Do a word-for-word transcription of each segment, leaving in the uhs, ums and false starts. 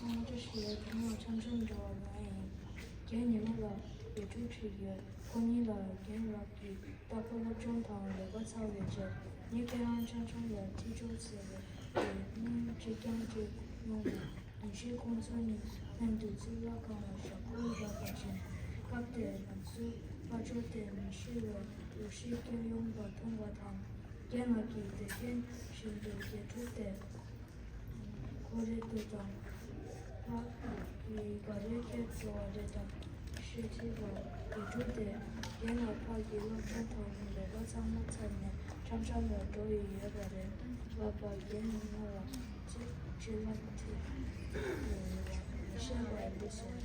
ང་བཀྲ་ཤིས་ལགས། ཁྱེད་རང་འཆམ་འཆམ་འགྲོ་བ་ལ་ཡིན། རྒན་ཉི་མ་ལགས་ཡིག་འབྲུ་བྲིས་ཡོད། ཁོ་གཉིས་ལ་རྒན་ལགས་ཀྱིས་རྟག་པར་སློབ་སྦྱོང་དང་ལས་ཀ་ཚར་བའི་རྗེས་ངས་ཁྱེད་རང་འཆམ་འཆམ་ལ་ཁྲིད་ཆོག་ཟེར་བའི་སྙིང་གཅིག་རྐྱང་གཅིག་གནང་བ། ཉིན་ཤས་ཁོང་ཚོ་གཉིས་མཉམ་དུ་གཙུག་ལག་ཁང་ལ་ཞབས་སྐུར་བཞག་པ་བཞིན། སྐབས་དེར་ང་ཚོའི་དཔལ་འབྱོར་དེ་མི་ཤི་བའི་ལོ་ཤས་སྐྱེལ་ཡོང་བ་མཐོང་བ་དང་། རྒན་ལགས་ཀྱིས་དེ་སྐད་བཞིན་དུ་དགེ་ཕྲུག་དེ་ཁོ་རེ་ལྟོས་དང་། ཕ་གི་ག་རེ་ཁྱེར་འགྲོ་བ་རེད་དམ་ཞེས་དྲིས་པར། དགེ་ཕྲུག་དེས་རྒན་ལགས་ཕ་གི་སློབ་སྦྱོང་དང་ལས་ཀ་ཚང་མ་ཚར་ནས་འཆམ་འཆམ་ལ་འགྲོ་ཡི་ཡོད་པ་རེད་ལབ་པར། རྒན་ཉི་མ་ལགས་ཀྱིས་ཅི་ལབ་ཐུབ་ཡོད་པ་ཤེས་པར་འདུག་ཟེར།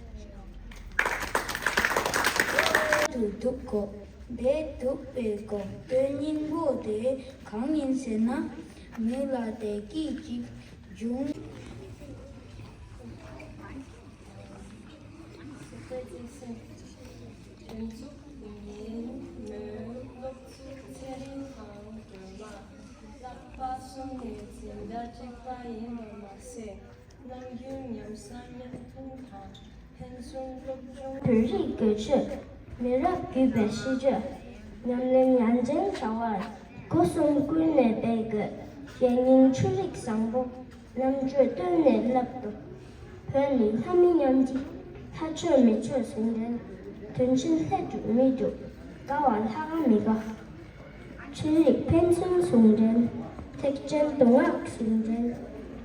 དུ་འདུག་གོ། དེ་འདུག་པའི་གོ་དོན་སྙིང་པོ་དེ་གང་ཡིན་ཟེར་ན། མི་ལ་བདེ་སྐྱིད་ཅིག་འབྱུང་། དེ་ཚོ་ཡིན་མོན་སློབ་ཕྲུག་ཚེ་རིང་དང་སྒྲོལ་མ། ལྷག་པ་གསུམ་ནི་འཛིན་གྲྭ་གཅིག་པ་ཡིན་པ་མ་ཟད། ནམ་རྒྱུན་ཉམས་སྣང་མཉམ་མཐུན་དང་ཕན་ཚུན་སློབ་སྦྱོང་། བོད་རིགས་དགོས་ཆེད་མི་རབས་བརྒྱུད་པའི་ཤེས་བྱ། ཉམས་ལེན་ཡར་འཛིན་བྱ་བར་སྒོ་གསུམ་ཀུན་ནས་འབད་དགོས། རྒྱལ་གླིང་ཆོས་རིག་བཟང་པོ་རྣམ་དཔྱོད་བཏོན་ནས་བསླབ་ཏུ། བོད་ནི་ལྷ་མི་མཉམ་སྐྱིད། ལྷ་ཆོས་མི་ཆོས་ཟུང་འབྲེལ། དོན་ཆེན་ལྷ་སྒྲུབ་མི་སྒྲུབ། དགའ་བ་ལྷ་ཁང་མི་དགའ། ཆོས་རིག་ཕན་ཚུན་ཟུང་འབྲེལ། ཐེག་ཆེན་མདོ་སྔགས་ཟུང་འབྲེལ།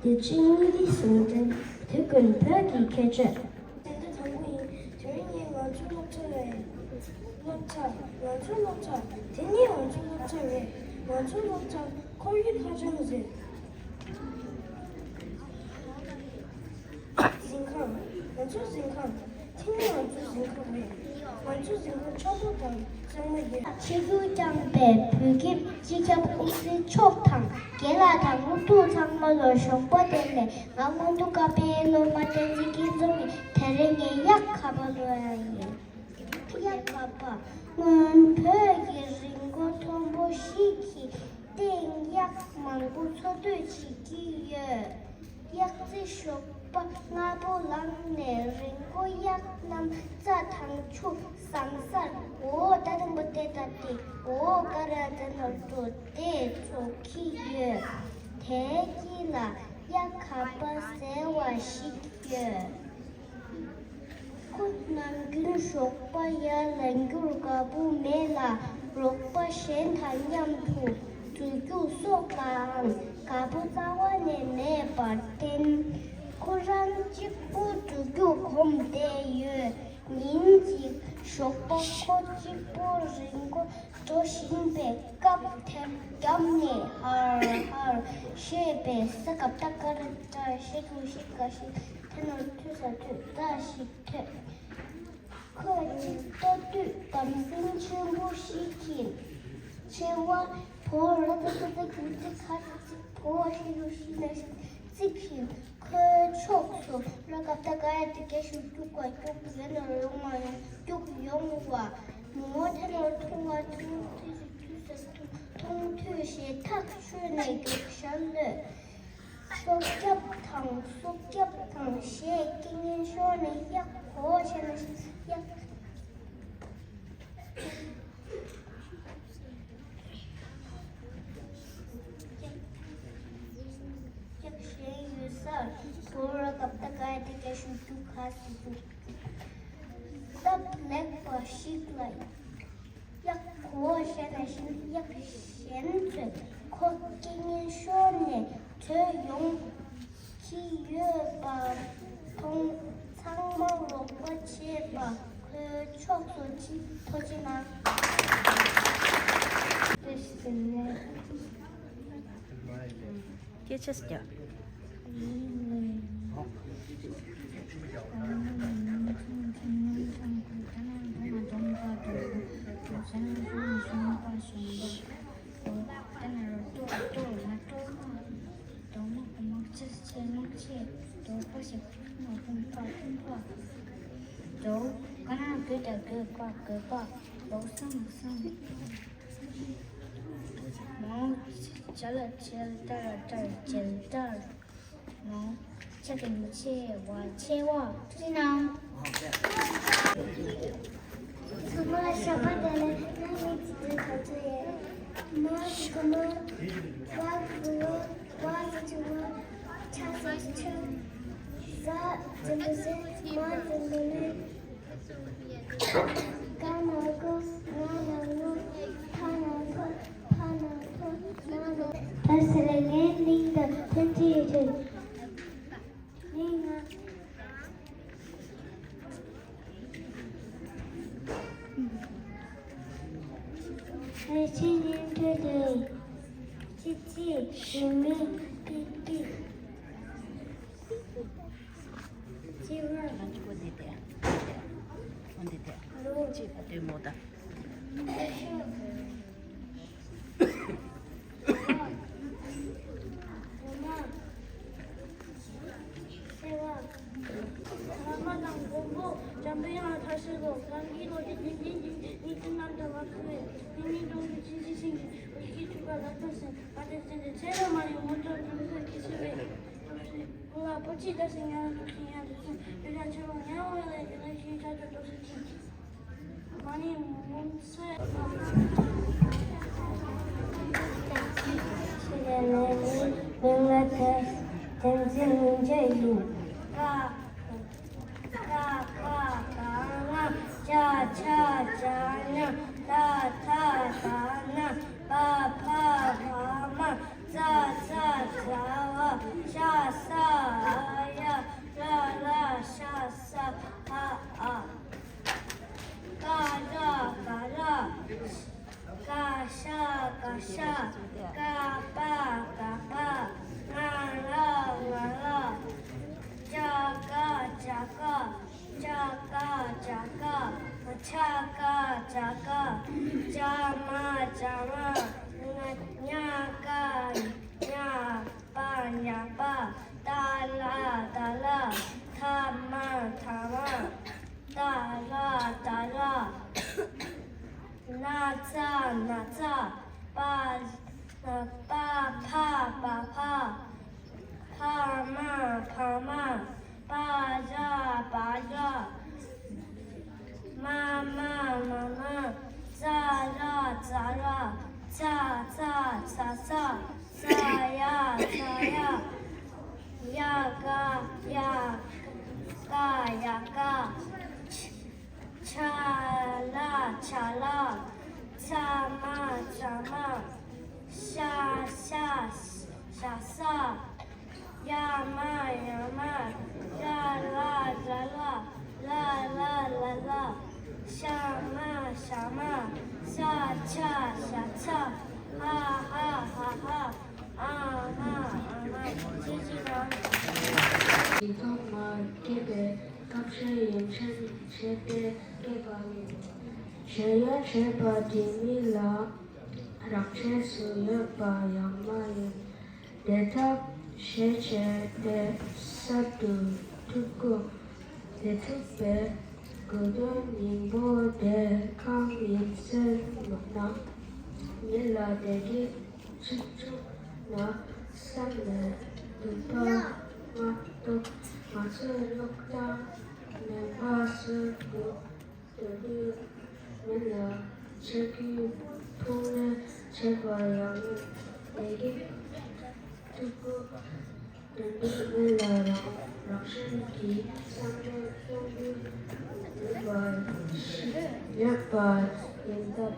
བདེ་སྐྱིད་གཉིས་ཀྱི་ཟུང་འབྲེལ། དེ་ཀུན་བོད་ཀྱི་ཁྱད་ཆོས། དེ་འདྲ་དང་པོ་ཡིན། དེ་རིང་ངས་ང་ཚོའི་སློབ་གྲྭ་རེད། སློབ་གྲྭ། ང་ཚོའི་སློབ་གྲྭ། དེ་ནི་ང་ཚོའི་སློབ་གྲྭ་རེད། ང་ཚོའི་སློབ་གྲྭ་ཁོར་ཡུག་ཧ་ཅང་མཛེས། གཟིམ་ཁང་། ང་ཚོའི་གཟིམ་ཁང་། དེ་ནི་ང་ཚོའི་གཟིམ་ཁང་རེད། ང་ཚོའི་གཟིམ་ཁང་ཆགས་པོ་དང་གཙང་མ་ཡོད། ཆིབས་བསྒྱུར་བསྐྱངས་པའི་བོད་ཁྱིམ་སྤྱི་ཁྱབ་ཨུ་ཚུགས་མཆོག་དང་རྒན་ལགས་དང་སློབ་ཕྲུག་ཚང་མ་ལ་ཞོགས་པ་བདེ་ལེགས། ང་སྔོན་འགྲོ་ཀ་པའི་སློབ་མ་བསྟན་འཛིན་སྐྱིད་འཛོམས་ཡིན། དེ་རིང་ངས་གཡག་ཁ་པར་ཀློག་ཡ་ཡིན། གཡག་ཁ་པར། སྔོན་བོད་ཀྱི་རི་མགོ་མཐོན་པོ་ཞིག་གི་སྟེང་གཡག་མང་པོ་འཚོ་སྡོད་བྱེད་ཀྱི་ཡོད། གཡག་རྫི་ཞོགས་པ་སྔ་པོ་ལངས་ནས་རི་མགོ་གཡག་རྣམས་རྩྭ་དང་ཆུ་ཟ་སར། འོ་ད་དང་པོ་དེ་ལྟ་སྟེ། འོ་ཀ་ར་དེ་ནོར་འགྲོ་དེ་འཚོ་གི་ཡོད། དེའི་དཀྱིལ་ལ་གཡག་ཁ་པར་ཟེར་བ་ཞིག་ཡོད། ཁོ་ནམ་རྒྱུན་ཞོགས་པ་ཡར་ལངས་རྒྱུར་དགའ་པོ་མེད་ལ། རོགས་པ་གཞན་དང་མཉམ་དུ་འགྲོ་རྒྱུ་སོགས་ལའང་དགའ་པོ་རྩ་བ་ནས་མེད་པར་བརྟེན། ཁོ་རང་གཅིག་པུ་འགྲོ་རྒྱུ་གོམས་བསྡད་ཡོད། ཉིན་གཅིག་ཞོགས་པ་ཁོ་གཅིག་པུ་རི་མགོ་འགྲོ་བཞིན་པའི་སྐབས་དེར་རྒྱབ་ནས་ཧར་ཧར་ཞེས་པའི་ས་ཀ་པ་ཏ་ཀ་ར་ཏ་ཞེས་འབོད་ཞིག་ག་ཞིག་དེ་ནོར་ཐོས་ས་ཐོས་ས་ཞིག་ཐོས། ཁོས་གཅིག་ལྟ་དུས་འདམ་སེང་ཆེན་པོ་ཞིག་གིས་མཆེ་བ་བོར་ར་ཙ་ཙ་ཙ་གྱུར་ཅིག་ཁ་ཅིག་བོར་ཞིག་རུ་ཞིག་ན་ཞིག་ཙིག་གིས་ཁོའི་ཕྱོགས་སུ་ར་ཀ་པ་ཏ་ཀ་ཡ་ཏི་ཀ་ཞིག་རྒྱུག་པ་རྒྱུག་ཡོད་ནོར་ཡོང་མ་ཡོང་རྒྱུག་ཡོང་བ། མོ་དེ་ནོར་མཐོང་བ་མཐོང་དུས་སུ་དུས་སུ་མཐོང་དུས་ཞེ་ཐག་ཆོད་ནས་རྒྱུག་ཤར་ལོས། སྲོག་སྐྱབས་དང་སྲོག་སྐྱབས་དང་ཞེས་སྐད་ངན་ཤོར་ནས་གཡག་གོ་བྱས་ན་གཡག་གཡག་གཞན་ཡོད་སར་བོར་ར་ཀ་པ་ཏ་ཀ་ཡ་ཏི་ཀ་ཞིག་རྒྱུག་ག་སི་རྒྱུག་སྟབས་ལེགས་པ་ཞིག་ལ། གཡག་གོ་བ་བཤད་ན་བཞིན་གཡག་གཞན་ཚོས་ཁོ་སྐད་ངན་ཤོར་ནས་བྲོས་ཡོང་གི་ཡོད་པ་མཐོང་། ཚང་མ་རོགས་པ་བྱས་པ་ཁོའི་ཕྱོགས་སུ་ཕྱིན་ཐུགས་རྗེ་གནང་། སྐད་ཆ་རྒྱག་མོ། བྱ་ལ་བྱེལ་ཏར་ཏར་བྱེལ་ཏར། མོ། ཆེ་གི་མི་ཆེ་བ་ཆེ་བ་ཐུགས་རྗེ་གནང་། ཚང་མ་ཞོགས་པ་བདེ་ལེགས། ང་མིང་ཚེ་བདེ་དགའ་ཚོད་ཡོད། མ་གི་མ། བ་གི་བ། བ་ཟེར་གྱི་བ། ཆ་ཟེར་གྱི་ཆ། ཟ་འཛིན་པ་ཟེར། མ་འཛིན་པ་མེད། ཀ་ན་ཀོ། ང་ན་ང་། ཕ་ན་ཕ། ཕ་ན་ཕ། ང་ན། ད་ཟེར་ལེ་ངའི་མིང་དང་ཕན་ཚུན་ཡོད་ཀྱི། མིང་ང་། ཨེ་ཆི་ཉིན་ཐོས་ཏེ། ཅི་ཅི། ཞི་མི། པི་པི། ཅི་བ། ང་ཅི་གོ་འདི་དེ། འོ་འདི་དེ། ལོ། ཅི་བ་ལྟོས་མོ་ད། ཨེ་ཤོ། ཨོ་མ། སེ་བ། བླ་མ་དང་མགོན་པོ་འཇམ་པའི་དབྱངས་ལ་མཐར་ཕྱིན་སོ། གང་གི་བློ་གྲོས་ལྡན་ཅན་གྱིས། སྙིགས་དུས་རྣམས་དང་བ་ཁུ་བས། སྙིགས་མའི་འགྲོ་འདུལ་ཕྱིན་ཅི་ཕྱིན་གྱིས། འོད་ཀྱི་ཐུགས་ཀར་ལག་སྟོང་སེམས། བ་དན་ཙན་དན་ཚེ་རབས་མ་ལུས། མུ་ཏོག་སྤྲིན་ཕུང་སྐྱེད་ཚལ་བས། སྐུ་ལ་བོད་ཀྱི་བདག་སྲིད་ཉག་ར་འདུག་ཤིང་ཡང་འདུག་སོང་། བརྗོད་བྱ་ཆེ་བ་ཉག་འོད་ལས། དེ་ལས་ཤིང་ཆར་དུ་འགྲོ་སུ་ཅི། མ་ཎི་མུན་སེལ། ཆེ་ལས་ལས་ནི་མིང་ལ་ཐལ། བསྟན་འཛིན་མིང་རྒྱལ་ཡིན། ཀ། ཀ་ཁ་ག་ང་། ཅ་ཆ་ཇ་ཉ། ཏ་ཐ་ད་ན། པ་ཕ་བ་མ། ཙ་ཚ་ཛ་བ། ཤ་ས་འ་ཡ། ར་ལ་ཤ་ས་འ་ཨ། ཀ་ར་ག་ར། ཀ་ཤ་ག་ཤ། ཀ་པ་ག་པ། ང་ར་ང་ར། ཅ་ག་ཇ་ག། ཅ་ག་ཇ་ག། ཆ་ག་ཆ་ག། ཅ་མ་ཇ་མ། ཉ་ག་ཉ། པ་ཉ་པ། ཏ་ལ་ཏ་ལ། ཐ་མ་ཐ་མ། ཏ་ར་ཏ་ར། ན་ཚ་ན་ཚ། པ། པ་ཕ་པ་ཕ། ཕ་མ་ཕ་མ། པ་ར་པ་ར། མ་མ་མ་མ། ཙ་ར་ཙ་ར། ཚ་ཚ་ཚ་ཚ། ཙ་ཡ་ཙ་ཡ། ཡ་ག་ཡ། ཀ་ཡ་ཀ། ཆ་ལ་ཆ་ལ། ཚ་མ་ཚ་མ། ཤ་ཤ་ཤ་ས། ཡ་མ་ཡ་མ། ར་ལ་ར་ལ། ལ་ལ་ལ་ལ། ཤ་མ་ཤ་མ། ཤ་ཆ་ཤ་ཆ། ཧ་ཧ་ཧ་ཧ། ཨ་མ་ཨ་མ། ཅི་ཅི་མ། ཡིག་ཐོག་མར་སྐྱེས་པའི་སྐབས་ཤེས་ཡོན་ཆེན་བྱས་ཏེ་སྐྱེས་པ་ཡིན། ཤེས་ཡོན་བྱས་པ་དེ་མི་ལ་རག་ཆས་སུ་ཡོད་པ་ཡང་མ་ཡིན། དེ་ཐབས་ཤེས་བྱས་ཏེ་གསར་དུ་ཐུག་དགོས། དེ་ཐུག་པའི་དགོས་དོན་སྙིང་པོ་དེ་གང་ཡིན་ཟེར་ན། མི་ལ་བདེ་སྐྱིད་ཅིག་བྱུང་ན་བསམ་ནས་སྡུག་པ་མ་གཏོགས་ང་ཚོའི་རྙོག་དྲ་མེད་པ་བཟོ་དགོས། དོན་དུ་མི་ལ་ཆེ་རྒྱུའི་ཕུགས་ནས་བྱས་པ་ཡང་བདེ་སྐྱིད་ཐུག་དགོས། དོན་དུ་མི་ལ་རང་རང་བཞིན་གྱི་བསམ་བློ་གཏོང་རྒྱུ་མེད་པ་ཞིག་ཡོད་པ་ཡིན་སྟབས།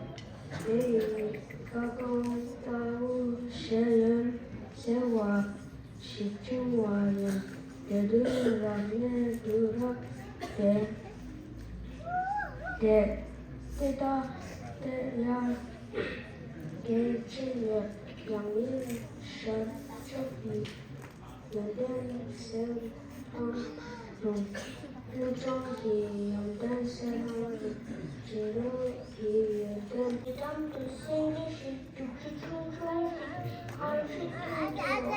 དེ་ཡི་བཀའ་དགོངས་ལྟ་བུ་ཤེས་ཡོན་ཟེར་བ་ཞིག་བྱུང་བ་ཡིན། དེ་དུས་རབས་ནས་དུས་རབས་དེ་དེ་དེ་ལྟ་དེ་ཡང་གལ་ཆེ་ཡོད། ཡང་ཡིན་ཤར་ཕྱོགས་ཀྱི་ཡོན་ཏན་གསེར་ཐང་དང་། ཀླུ་བྱང་གི་ཡོན་ཏན་གསེར་ཐང་དང་། བྱེ་རུ་གི་ཡོན་ཏན། ཡི་དམ་དུ་སེང་གེ་ཞིག་རྒྱུག་ཆུ་ཆུང་ཆུང་ཞིག་ཨང་ཁྲིད་ཐུང་ཐུང་བ།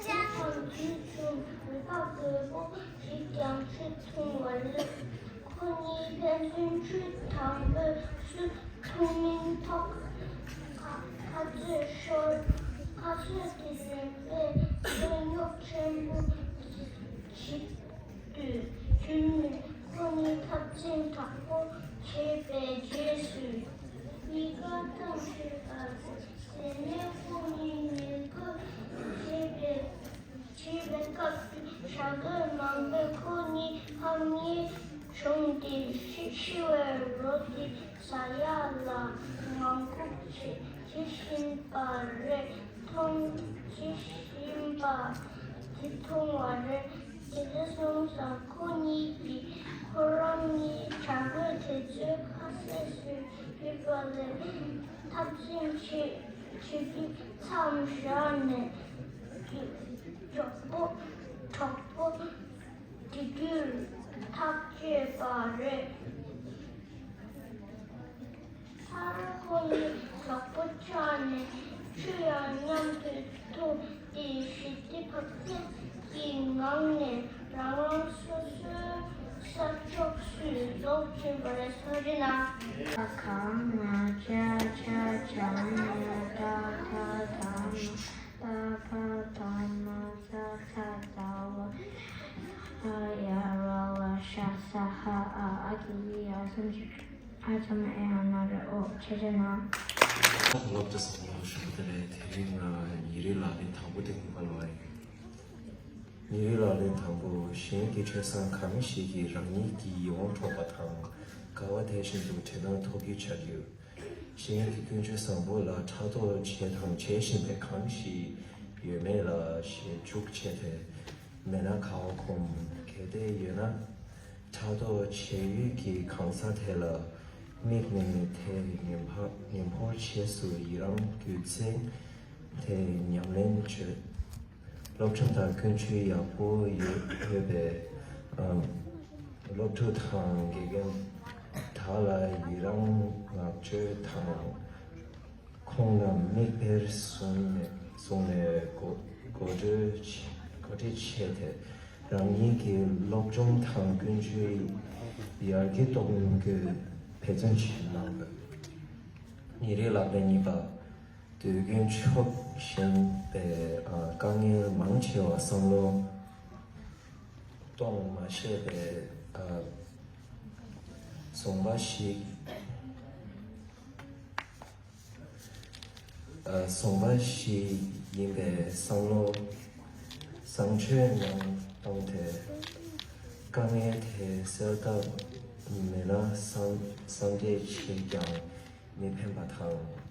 ཆུ་དང་དུས་ཆུ་མི་ཕམ་རྒོད་པོ་ཞིག་ཀྱང་ཁྲིད་ཐུང་བ་རེད། ཁོ་གཉིས་ཕན་ཚུན་ཆུ་དང་པོས་སུ་ཐུག་མིན་ཐོག་ཁ་ཁ་རྩོད་ཤོར། ཁ་རྩོད་དེ་ལས་པའི་རྩོད་རྙོག་ཆེན་པོ་ཞིག་ ཞྭ་གོས་མང་པོས་ཁོ་གཉིས་ཕམ་ཉེས་བྱུང་སྟེ་ཤི་ཤི་བའི་རོ་དེ་ཟ་ཡག་ལ་ངང་སྒུག་བྱེད། བྱེད་བཞིན་པ་རེད། མཐོང་བྱེད་བཞིན་པ་དེ་མཐོང་བ་རེད། དེ་འདྲ་སོང་ཙང་ཁོ་གཉིས་ཀྱིས་ཁོ་རང་གཉིས་ཞྭ་གོས་དེ་ཚོའི་ཁ་ཟས་སུ་གྱུར་པ་ལས་འཐབ་འཛིང་བྱེད་བྱེད་རྒྱུ་མཚམས་བཞག་ནས་མགྱོགས་པོ་གྲོགས་པོ་དེ་དུས་ཐག་བཅད་པ་རེད། མཐར་ཁོ་གཉིས་གྲོགས་པོ་ཆགས་ནས་ཆུ་ཡང་མཉམ་དུ་འཐུང་སྟེ་ཞི་བདེ་བག་ཕེབས་ཀྱི་ངང་ནས་རང་རང་སོ་སོའི་ས་ཕྱོགས་སུ་ལོག་ཕྱིན་པ་རེད། སོ་རི་ན། ཁ་ཁ་ང་ཅ་ཆ་ཆ་ན་ད་ད་ད་ན་ད་ཕ་ད་མ་ཚ་ཚ་ད་བ་ཧ་ཡ་ར་ལ་ཤ་ས་ཧ་ཨ་ཨ་ཀི་ཡི་ཡ་སུམ་ཅུ། ཨ་ཅམ་ཨེ་ཨ་ན་རེ་ཨོ་ཆེ་ཆེ་ན། སློབ་གྲྭ་སོང་ལ་ཞུ་དེ་རེད། དེ་རིང་ང་ཉིན་རེའི་ལག་ལེན་དང་པོ་དེ་ངོ་མ་ལོ་ཨེ། ཉིན་རེའི་ལག་ལེན་དང་པོ། གཞན་གྱི་འཕྲིན་བཟང་གང་ཞིག་གིས་རང་ཉིད་ཀྱི་ཡིད་དབང་འཕྲོག་པ་དང་། དགའ་བ་དེ་བཞིན་དུ་དྲན་སྣང་ཐོགས་ཀྱི་ཆགས་རྒྱུ། གཞན་གྱི་ཀུན་སྤྱོད་བཟང་པོ་ལ་ཕྲག་དོག་བྱས་དང་བྱེད་བཞིན་པའི་གང་ཞིག་ཡོད་མེད་ལ་ཞེ་འཇུག་བྱས་ཏེ། མེད་ན་ཁ་བ་སྐོམ། གལ་ཏེ་ཡོད་ན། ཕྲག་དོག་བྱེད་ཡུལ་གྱི་གང་ཟག་དེ་ལ་དམིགས་ནས་དེ་ངན་པ་ངན་པོར་རྗེས་སུ་ཡི་རང་རྒྱུ་མཚན་དེ་ཉམས་ལེན་བྱོས། སློབ་སྦྱོང་དང་ཀུན་སྤྱོད་ཡག་པོ་ཡོད་ཡོད་པའི་ཨམ། སློབ་ཕྲུག་དང་དགེ་རྒན་དག་ལ་ཡི་རང་བསྔགས་བརྗོད་དང་། ཁོང་རྣམས་མིག་དཔེར་བཟུང་ནས་བཟུང་ནས་གོ་གོ་སྒྲིག་གོ་སྒྲིག་བྱས་ཏེ། རང་ཉིད་ཀྱི་སློབ་སྦྱོང་དང་ཀུན་སྤྱོད་ཡར་རྒྱས་གཏོང་རྒྱུའི་འབད་བརྩོན་བྱེད་གནང་དགོས། ཉིན་རེའི་ལག་ལེན་གཉིས་པ། དུས་རྒྱུན་ཕྱོགས་ཞེན་པའི་ཨ་དཀའ་ངལ་མང་ཆེ་བ་བསམ་བློ་གཏོང་མ་ཤེས་པའི་ཨ་བཟོ་འདྲ་ཞིག་ཨ་བཟོ་འདྲ་ཞིག་ཡིན་པའི་བསམ་བློ་བཟང་སྤྱོད་ངང་བཏང་སྟེ། དཀའ་ངལ་དེ་སེལ་ཐབས་མེད་ན་བསམ་བསམ་གཏན་བྱས་ཀྱང་མི་ཕན་པ་དང་།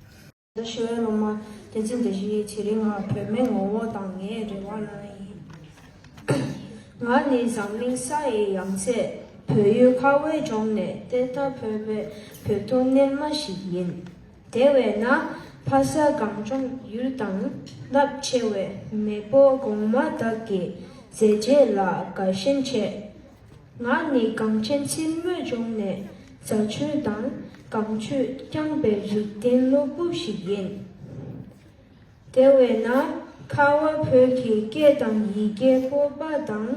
ད་ཞུ་བའི་སློབ་མ་བསྟན་འཛིན་བདེ་སྐྱིད། དེ་རིང་ང་བོད་མིའི་ངོ་བོ་དང་ངའི་རེ་བ་ལ་ཡིན། ང་ནི་འཛམ་གླིང་ས་ཡི་ཡང་རྩེ། བོད་ཡུལ་ཁ་བའི་ལྗོངས་ནས། གཏེར་མཐའ་འཕོས་པའི་བོད་དུང་སྣེལ་མ་ཞིག་ཡིན། དེ་བས་ན་ཕ་ས་གངས་ལྗོངས་ཡུལ་དང་རླབས་ཆེ་བའི་མེས་པོ་གོང་མ་དག་གི་མཛད་རྗེས་ལ་དགའ་ཞེན་ཆེ། ང་ནི་གངས་ཅན་སྲིན་མོའི་ལྗོངས་ནས་རྫ་ཆུ་དང་གངས་ཆུས་བསྐྱངས་པའི་རིགས་ལྡན་སློབ་བུ་ཞིག་ཡིན། དེ་བས་ན་ཁ་བ་བོད་ཀྱི་སྐད་དང་ཡི་གེའི་སྤོབས་པ་དང་།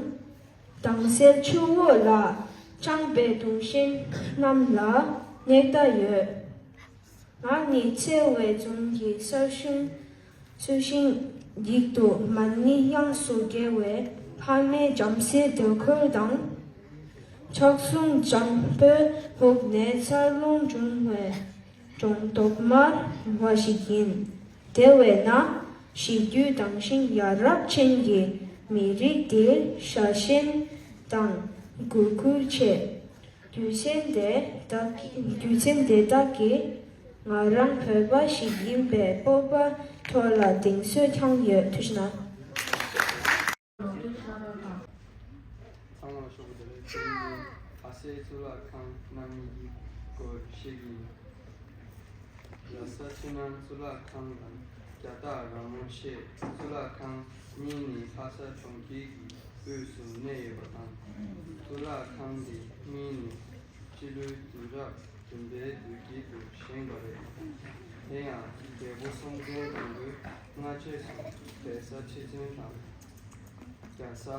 དྭངས་གསལ་ཆུ་བོ་ལ་བཅངས་པའི་དུངས་ཞེན་རྣམས་ལ་སྙེག་ད་ཡོད། ང་ནི་ཚེ་བའི་འཛུམ་གྱི་གསར་ཤིང་ཚུལ་ཤིང་། ཡིད་དུ་མ་ཎི་དབྱངས་སུ་གྱེར་བའི་ཕ་མའི་བྱམས་བརྩེའི་དྲོད་ཁོལ་དང་། ཕྱག་ཟུང་འཇམ་པོའི་འོག་ནས་འཚར་ལོངས་བྱུང་བའི་སྒྲོ་འདོགས་མ་བ་ཞིག་ཡིན། དེ་བས་ན་གཤིས་རྒྱུད་དྭངས་ཤིང་ཡ་རབས་ཅན་གྱི་མི་རིགས་འདིར་ཤ་ཞེན་དང་གུས་བཀུར་ཆེ། རྒྱུ་མཚན་དེ་དག་གི་རྒྱུ་མཚན་དེ་དག་གིས་ང་རང་བོད་པ་ཞིག་ཡིན་པའི་སྤོབས་པ་ཐོག་ལ་གདེང་ཚོད་འཆང་ཡོད། ཐུགས་རྗེ་གནང་། ཚང་མ་ཞོགས་པ་བདེ་ལེགས། དེ་རིང་ནི་ལྷ་སའི་གཙུག་ལག་ཁང་རྣམ་གཉིས་ཀྱི་སྐོར་བཤད་ཀྱི་ཡིན། ར་ས་ཕྱི་ནང་གཙུག་ལག་ཁང་དང་རྒྱ་སྟག་ར་མོ་ཆེ་གཙུག་ལག་ཁང་གཉིས་ནི་ལྷ་ས་གྲོང་ཁྱེར་གྱི་དབུས་སུ་གནས་ཡོད་པ་དང་། གཙུག་ལག་ཁང་དེ་གཉིས་ནི་སྤྱི་ལོའི་དུས་རབས་བདུན་པའི་དུས་དཀྱིལ་དུ་བཞེངས་པ་རེད། དེ་ཡང་རྒྱལ་པོ་སྲོང་བཙན་སྒམ་པོའི་སྔ་རྗེས་སུ་བལ་བཟའ་ཁྲི་བཙུན་དང་རྒྱ་བཟའ་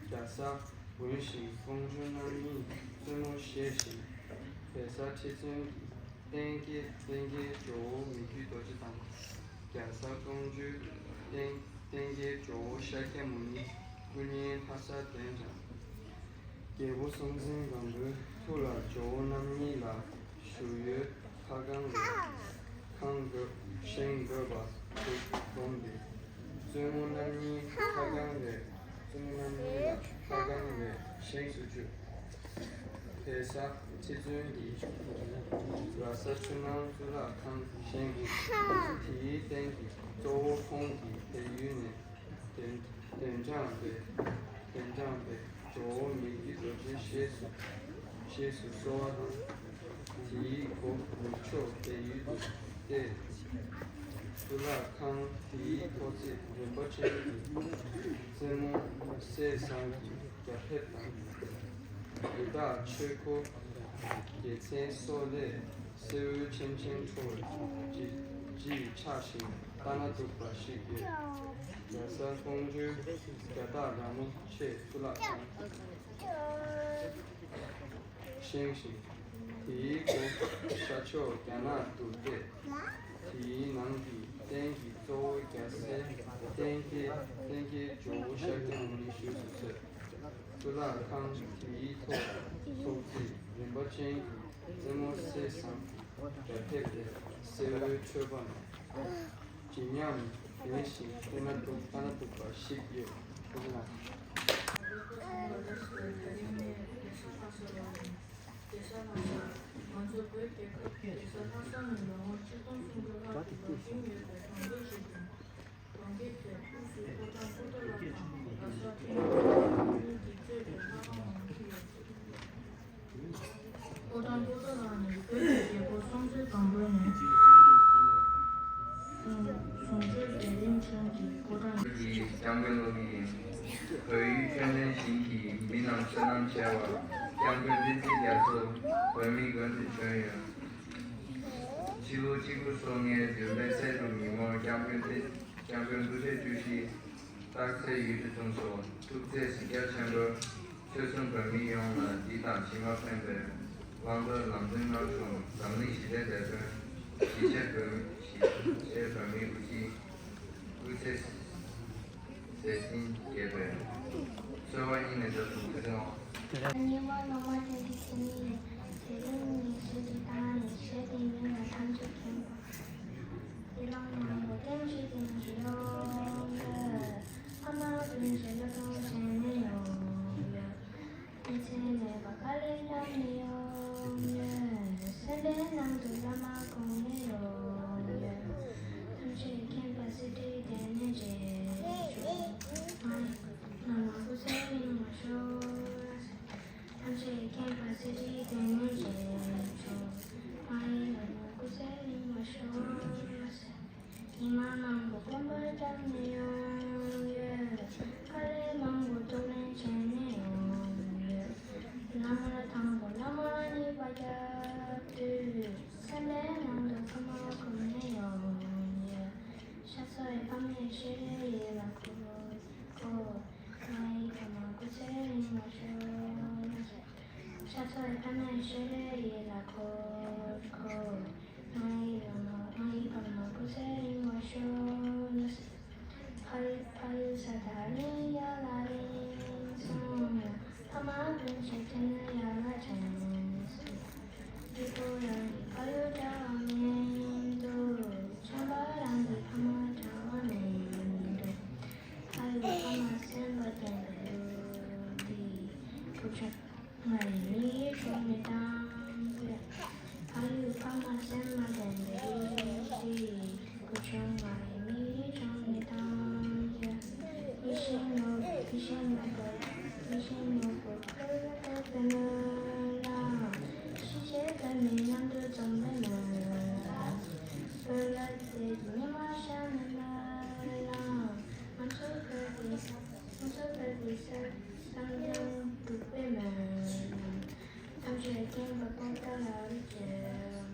རྒྱ་བཟའ་འོན་ཤིང་ཀོང་ཇོ་རྣམ་གཉིས་བཙུན་མོ་བཞེས་ཤིང་། བལ་བཟའ་ཁྲི་བཙུན་གྱི་བསྟན་རྒྱས་བསྟན་རྒྱས་ཇོ་བོ་མི་བསྐྱོད་རྡོ་རྗེ་དང་། རྒྱ་བཟའ་ཀོང་ཇོའི་བསྟན་བསྟན་རྒྱས་ཇོ་བོ་ཤཱཀྱ་མུ་ནི་སྐུ་བརྙན་ལྷ་སར་གདན་དྲངས། རྒྱལ་པོ་སྲོང་བཙན་སྒམ་པོའི་ཐུགས་ལ་ཇོ་བོ་རྣམ་གཉིས་ལ་བཞུགས་ཡུལ་ལྷ་ཁང་རེ་ཁང་དགོས་བཞེངས་དགོས་པ་དེ་བསྒོམས་ཏེ། བཙུན་མོ་རྣམ་གཉིས་ལྷ་ཁང་རེ་ བཞེངས་སུ་བཅུག་བལ་ས་ཚེ་བཙུན་གྱི་ར་ས་ཆུ་ནང་གཙུག་ལག་ཁང་བཞེངས་ཤིང་། དེའི་སྟེང་གི་གཙོ་བོ་ཁོང་གི་བལ་ཡུལ་ནས་གདན་གདན་དྲངས་པའི་གདན་དྲངས་པའི་ཇོ་བོ་མི་བསྐྱོད་རྡོ་རྗེ་ཞེས་སུ་ཞེས་སུ་གསོལ་བ་དང་། དེའི་སྒོ་ནུབ་ཕྱོགས་བལ་ཡུལ་དུ་གཏད། གཙུག་ལག་ཁང་དེའི་ཐོག་བརྩེགས་རིམ་པ་ཅན་གྱི་རྩེ་མོ་གསེར་ཟངས་ཀྱི་རྒྱ་ཕེབས་དང་། ཡི་དྭགས་ཆོས་འཁོར་རྒྱལ་མཚན་སོགས་ལས་གསེར་འོད་ཆེམ་ཆེམ་འཕྲོ་བའི་ལྗིད་ལྗིད་ཆགས་ཤིང་ལྟ་ན་སྡུག་པ་ཞིག་ཡོད། རྒྱལ་ས་ཀོང་ཇོའི་རྒྱ་སྟག་ར་མོ་ཆེ་གཙུག་ལག་ཁང་བཞེངས་ཤིང་། དེའི་སྒོ་ཤར་ཕྱོགས་རྒྱ་ནག་ཏུ་གཏད། དེའི་ནང་གི་རྟེན་གྱི་གཙོ་བོ་རྒྱལ་སྲས་གཏན་འཁེལ་གཏན་འཁེལ་ཇོ་བོ་ཤཱཀྱ་མུ་ནི་བཞུགས་སུ་གསོལ། གཙུག་ལག་ཁང་དེའི་ཐོག་ཐོག་བརྩེགས་རིམ་པ་ཅན་གྱི་རྩེ་མོ་གསེར་ཟངས་རྒྱ་ཕེབས་ཏེ་གསེར་འོད་འཕྲོས་པ་ནས། བརྗིད་ཉམས་ལྡན་ཞིང་ལྟ་ན་སྡུག་ལྟ་ན་སྡུག་པ་ཞིག་ཡོད། ཐུགས་རྗེ་གནང་། རྒྱལ་ས་ལྷ་ས། ང་ཚོ་བོད་རྒྱལ་ཁབ་རྒྱལ་ས་ལྷ་ས་ནི་ལོ་ངོ་ཆིག་སྟོང་སུམ་བརྒྱ་ལྷག་གི་ལོ་རྒྱུས་ཡོད་པའི་གྲོང་རྡལ་ཞིག་ཡིན། གྲོང་ཁྱེར་དེའི་ཁུལ་དུ་ཕོ་བྲང་པོ་ཏཱ་ལ་དང་ལྷ་ས་ཐིམ་ཕུག་གཉིས་ཀྱིས་གཙོས་པའི་ལྷ་ཁང་མང་པོ་ཡོད། ཕོ་བྲང་པོ་ཏཱ་ལ་ནི་བོད་ཀྱི་རྒྱལ་པོ་སྲོང་བཙན་སྒམ་པོ་ནས་ཟུང་འབྲེལ་མཛད་རིམ་བྱུང་གི་ཕོ་བྲང་ཡིན། སྐྱབས་མགོན་བློ་གིས་བོད་ཡུལ་ཁྱོན་ལྡན་ཞིང་གི་མི་རྣམས་བསོད་ནམས་ཆེ་བར་སྐྱབས་མགོན་བསྟན་འཛིན་རྒྱ་མཚོ་བོད་མིའི་མགོན་དུ་བྱོན་ཡོད། སྤྱི་ལོ་གཅིག་དགུ་སོ་ལྔའི་བདུན་པའི་ཚེས་དྲུག་ཉིན་མོར་སྐྱབས་མགོན་བསྟན་སྐྱབས་མགོན་སྐུ་ཕྲེང་བཅུ་བཞི་སྟག་འཚེར་ཡུལ་དུ་འཁྲུངས་སོ། ཐུགས་བརྩེ་གཟི་བརྗིད་ཆེན་པོས་ཆོལ་གསུམ་བོད་མི་ཡོངས་ལ་བདེ་དང་ཞི་བ་ཕན་པའི་བླང་དོར་ལམ་སྟོན་གནང་བྱུང་། འཛམ་གླིང་ཞི་བདེའི་དེད་དཔོན་གཞིས་བྱེས་བོད་མི་གཞིས་བྱེས་བོད་མིའི་དབུ་ཁྲིད་སྐུ་ཚེ་མཛད་འཕྲིན་རྒྱས་པའི་གསོལ་བ་སྙིང་ནས་འདེབས་སོ། ཐུགས་རྗེ་གནང་། གཉིས་པ་སློབ་མ་བསྟན་འཛིན་འཕྲིན་ལས། དེ་རིང་ནི་ཞེས་བྲིས་དང་ནི་ཞེས་དེ་མིན་ལ་ཐམས་ཅད་མཁྱེན་པ། དེ་རང་ནང་པོ་བསྟན་བཅོས་བསྟན་བཅོས་ཡོད། ཕ་མ་སྤུན་མཆེད་སློབ་སྦྱོང་བྱས་ནས་ཡོད། མི་ཚེ་མེད་པ་དཀའ་ལས་བརྒྱབ་ནས་ཡོད། སེམས་པའི་ནང་དུ་བླ་མ་དགོངས་ནས་ཡོད། ཐམས་ཅད་མཁྱེན་པ་གསེར་ཁྲིར་བསྡད་ནས་བྱས་ཆོག་ང་ཡི་བླ་མ་སྐུ་ཚེ་རིང་བར་ཤོག་ཐམས་ཅད་མཁྱེན་པ་གསེར་ཁྲིར་བསྡད་ནས་བྱས་ཆོག་ང་ཡི་བླ་མ་སྐུ་ཚེ་རིང་བར་ཤོག་ཉི་མ་མང་པོ་སྐོམ་པ་བརྒྱབ་ནས་ཡོང་ཡོད། དཀའ་ལས་མང་པོ་གདོང་ལེན་བྱས་ནས་ཡོང་ཡོད། བླ་མར་དང་པོ་བླ་མར་གཉིས་པ་བརྒྱབ་དུས། སེམས་པའི་ནང་དུ་ཕ་མ་སྒོམ་ནས་ཡོང་ཡོད། ཤ་ཚ་བའི་ཕ་མའི་ཤེས་རིག་ཡིད་ལ་འཁོར། ང་ཡི་ཕ་མ་སྐུ་ཚེ་རིང་བར་ཤོག་ཤ་ཚ་བའི་ཕ་མའི་ཤེས་རིག་ཡིད་ལ་འཁོར་འཁོར། ང་ཡི་བླ་མ་ང་ཡི་བླ་མ་སྐུ་ཚེ་རིང་བར་ཤོག་ཕ་ཡུལ་ཕ་ཡུལ་ས་དང་རིང་ཡར་ལ་རིང་སོང་། ཕ་མ་སྤུན་མཆེད་དེ་ནི་ཡར་ལ་དྲན་སོང་། སྐྱིད་པོ་རང་གི་ཕ་ཡུལ་འདྲ་བ་མི་འདུག་ཆམ་པ་རང་གི་ཕ་མ་འདྲ་བ་མི་འདུག་ཕ་ཡུལ་ཕ་མ་སེམས་པ་བརྟན་པའི་ལུགས་འདི་སྐུ་ཕྲེང་ལྔ་ཡི་མིག་གིས་མཐོང་མི་དང་། ཕ་ཡུལ་ཕ་མ་སེམས་པ་བརྟན་པའི་ལུགས་འདི་སྐུ་ཕྲེང་ལྔ་ཡི་མིག་གིས་མཐོང་མི་དང་། ཡིད་བཞིན་ནོར་བུ་ཡིད་བཞིན་ནོར་བུ་ཡིད་བཞིན་ནོར་བུ་ཕུལ་བའི་སྨོན་ལམ། གཞིས་བྱེས་བོད་མི་མཉམ་དུ་འཛོམས་པའི་སྨོན་ལམ། བོད་ལ་བདེ་སྐྱིད་ཉི་མ་ཤར་ནས་སྨོན་ལམ། ང་ཚོ་བོད་ཀྱི་ང་ཚོ་བོད་ཀྱི་སྲོལ་བཟང་བསམ་དོན་འགྲུབ་པའི་སྨོན་ལམ། ཐམས་ཅད་མཁྱེན་པ་པོ་ཏཱ་ལ་རུ་བྱོན་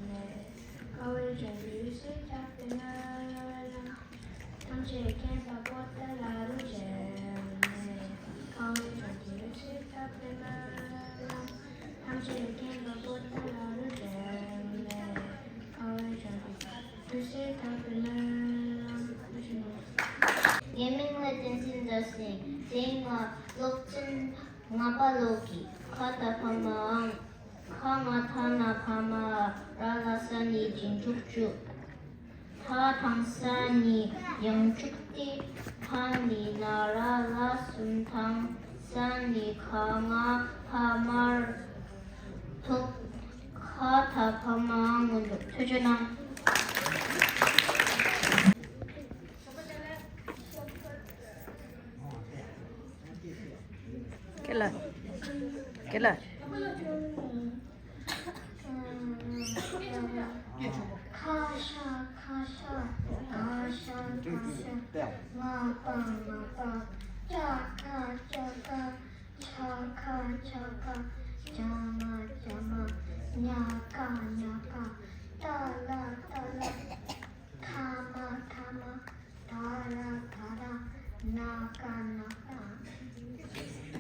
ནས། དཀའ་བའི་གྲོང་ཁྱེར་ཡུལ་སྲིད་ཐར་པའི་སྨོན་ལམ། ཐམས་ཅད་མཁྱེན་པ་པོ་ཏཱ་ལ་རུ་བྱོན་ནས། དཀའ་བའི་གྲོང་ཁྱེར་ཡུལ་སྲིད་ཐར་པའི་སྨོན་ལམ། ཐམས་ཅད་མཁྱེན་པ་པོ་ཏཱ་ལ་རུ་བྱོན་ནས། དཀའ་བའི་གྲོང་ཁྱེར་ཡུལ་སྲིད་ཐར་པའི་སྨོན་ལམ། ངའི་མིང་ལ་བསྟན་འཛིན་བདག་སྲིད། དེ་སྔ་སློབ་ཚན་ལྔ་པ་ཀློག་གི། ཁ་དང་ཕ་མའང་། ཁ་ང་ཐ་ན་ཕ་མ་ར་ལ་ས་ནི་རྗེས་འཇུག་བཅུ། ཐ་དང་ས་ནི་ཡང་འཇུག་སྟེ། ཕ་ནི་ན་ར་ལ་གསུམ་དང་ ས་ནི་ཁ་ང་ཕ་མར་ཐུག་ཁ་ཐ་ཕ་མ་སྔོན་འཇུག་ཐུགས་རྗེ་གནང་། ཁེ་ལ། ཁེ་ལ། ཁ་ཤ་ཁ་ཤ། ག་ཤ་ག་ཤ། ང་པ་ང་པ། ཅ་ཀ་ཅ་ཀ། ཆ་ཁ་ཆ་ཁ། ཇ་མ་ཇ་མ། ཉ་ཀ་ཉ་ཀ། ཏ་ལ་ཏ་ལ། ཐ་མ་ཐ་མ། ད་ར་ད་ར། ན་ཀ་ན་ཀ།